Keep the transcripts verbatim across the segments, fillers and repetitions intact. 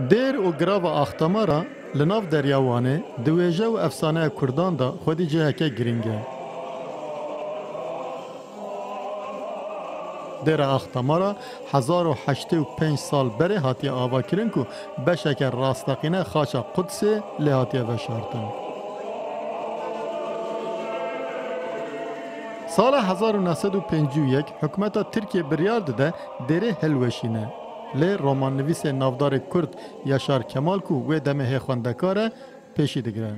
Dêr û girava Axtamara li nav Derya Wanê di wêje û efsaneya Kurdan de xwedî ciheke girîng e. Dêra Axtamara hezar û heştê û pênc sal berê hatiye avakirin ku beşeke rasteqîne xaça Qudsê lê hatiye veşartin. Sala hezar û neh sed û pêncî û yek hikûmeta Tirkiyê biryar dide dêrê hilweşîne. Lê romannivîsê navdarê Kurd Yaşar Kemal ku wê demê hê xwendekar e, pêşî digire.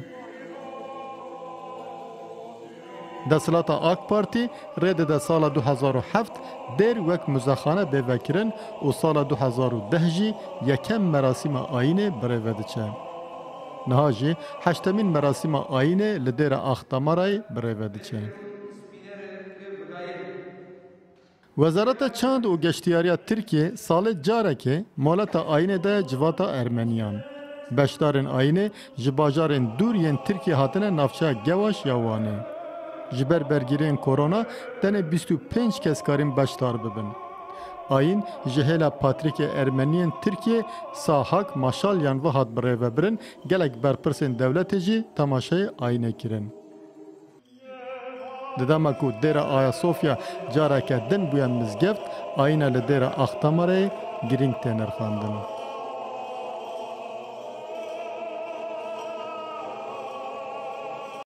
Desthilata AK Partî rê dide sala du hezar û heft dêr wek muzexane bê vekirin û sala du hezar û deh jî yekem merasîma ayînê birêve diçe. Niha jî heştemîn merasîma ayînê li dêra Axtamarayê birêve diçe. Wezareta Çand û Geştiyariya Tirkiyê salê carekê moleta ayînê de civata Ermeniyan. Beşdarên ayînê ji bajarên dûr yên Tirkiyê hatine navçeya Gewaş ya Wanê. Ji ber bergîriyên korona tenê bîst û pênc kes karîn beşdar bibin. Ayîn ji hêla Patrîkê Ermeniyên Tirkiyê Sahak Maşalyan ve hat birêvebirin, gelek berpirsên dewletê jî temaşeyê ayînê kirin. Di dema ku dêra Ayasofya careke din bûye mizgeft, ayîna li dêra Axtamarê girîng tê nirxandin.